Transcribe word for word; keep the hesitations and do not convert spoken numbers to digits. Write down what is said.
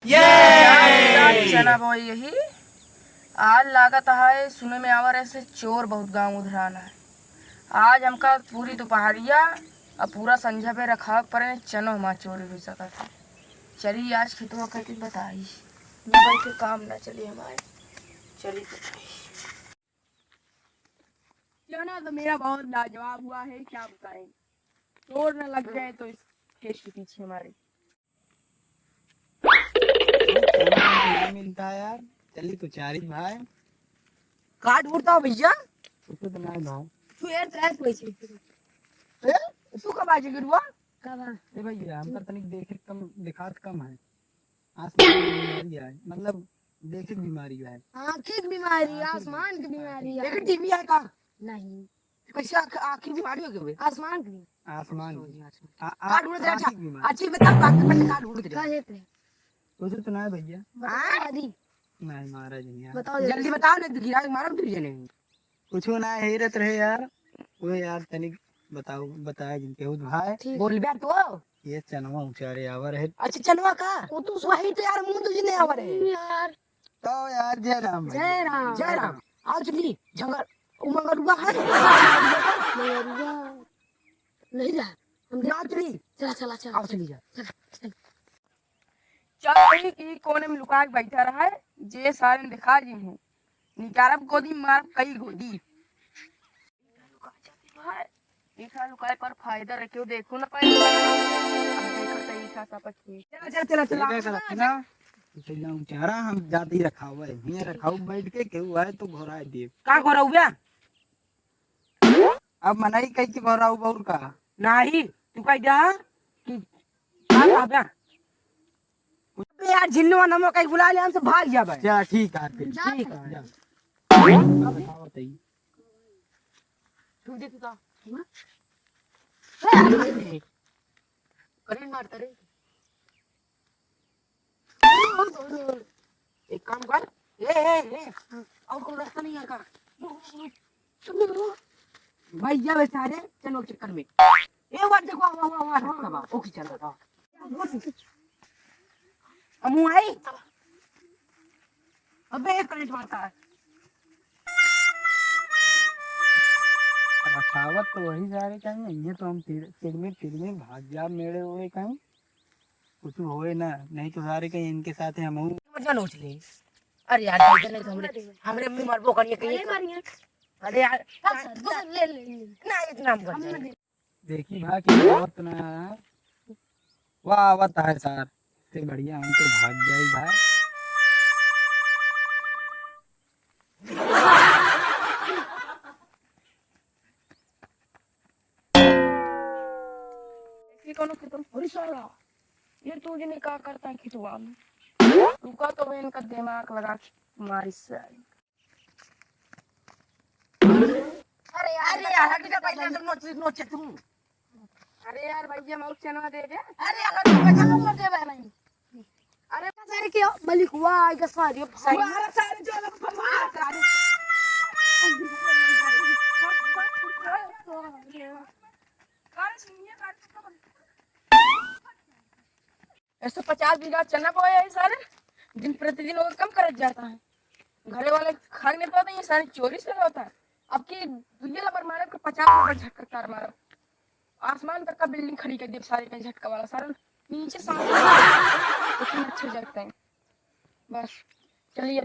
ये चना बोई यही। आज लागत है, सुने में आवा रहे से चोर बहुत गाँव उधरान है। आज हमका पूरी दोपहरिया और पूरा संझा पे रखावे के पड़े, चनो हमार चोरी हो सकत है। चली आज खेतवा करके बताई, मोबाइल के काम ना चली हमारे। चली बताई। चना तो मेरा बहुत लाजवाब हुआ है, क्या बताएं। चोर न लग गए तो इस खेत के पीछे हमारे। चना नहीं मिलता यार, चली तो चारी भाई। काट उड़ता हो भैया। कुछ तो नहीं भाई। तू यार ड्रेस कैसे? ए, तू कब आ जाएगी रुआ? कब आ? ए भैया, हमका तनिक देखे कम, दिखात कम है। आसमान की बीमारी है, मतलब देखे की बीमारी है। आँखी की बीमारी, आँखी की आसमान की बीमारी। बीमारी है। एक टीवी है का? नहीं। कैसे आँख, आँखी की बीमारी हो गई बे? आसमान की। आसमान की। आसमान। आ, आ, काट उड़ दे, अच्छा। आँखी की बीमारी। अच्छी बता, बात करते काट उड़ दे। कहाँ जाते हैं? कुछ तो ना है भैया। हाँ? नहीं, महाराज नहीं यार। बताओ जल्दी। जल्दी बताओ, नहीं तो गिरा के मारो तुझे नहीं। कुछ ना है, हेरत रहे यार। वो यार तनिक बताओ, बताए जिनके उस भाई। ठीक। बोल बे तो। ये चनवा उचारे आवर है। अच्छा, चनवा का? वो तो वही तो यार, मुंह तुझे नहीं आवर है। यार। तो यार, जय राम भाई। जय राम। जय राम। आओ चली, जंगल, वो मंगरुआ है। मंगरुआ। नहीं जा। हम ना चली। चला, चला, चला। आओ चली जा। चला, चला। चल, ई कोने में लुका के बैठा रहा है, जे सारे में दिखा जी हूँ। निकारब गोदी, मारब कई गोदी। लुका जाती भाई, इतना लुकाए पर फायदा रहे, केहू देखो ना पाए। अब देखो तो ई का सा पक्षी। चला, चला, चला, चला। ये का रखना? चला, उचारा हम जाते ही रखाओ है। हियाँ रखाओ बैठ के, केहू आए तो घोराए देब। का घोराऊ बे? अब मनई कह के घोराऊ बउर का? नाही, तू कह दे कि का कहबे? अबे यार, झिन्नवा नमो कहीं बुला ले, हमसे भाग जाबे। चला, ठीक है फिर। जा ठीक है, जा। अब बताओ तई। तू देख का? करंट मारता रे। एक काम कर, ए, ए, ए, और कोई रास्ता नहीं है का? भैया बेचारे चलो चक्कर में। ए, वाह, देखो, वाह, वाह, वाह, रास्ता बा, ओके, चलो, वाह। हम आई। अबे, एक करंट मारता है। रखावत तो वही जा रहे कहीं, ये तो हम तिर-, तिरमिर, तिरमिर भाग जा मेरे ओए कहीं। कुछ होए ना, नहीं तो सारे कहीं इनके साथ हैं, हम हूँ। मजा नोच ले। अरे यार, भाई, नहीं तो हमरे, हमरे अम्मी मरबो करिए कहीं। अरे यार, हाँ, सर, सर, ले, ले, ले। ना, इतना हम कर जाए। देखी भाई कि बहुत ना है। वाह, आवत है सर। ते बढ़िया, हम तो भाग जाई भाई। ये कौनो खेतवा में? अरे साला, ये तू जने का करता है खेतवा में? रुका तो मैं इनका दिमाग लगा के मारी सारी। अरे यार, अरे यार, हट जा, पहले तो नोच, नोच तू। अरे यार, भैया, मऊ चनवा दे दे। अरे यार, हट जा, पैसा मत दे भाई। अरे सारे के मलिक हुआ, आइगा सारे, सारे। अरे सारे जो लोग फंसा, सारे। एक सौ पचास बीघा चना बोया है सारे, दिन प्रतिदिन वो कम करत जाता है। घरे वाले खा नहीं पाते, ये सारे चोरी से होता है। अब की दुनिया नंबर मारे को पचास नंबर झटका तार मारो, आसमान तक का बिल्डिंग खड़ी कर दे सारे का झटका वाला, सारे नीचे सांस लेते हैं, लेकिन अच्छे जगते हैं। बस चलिए,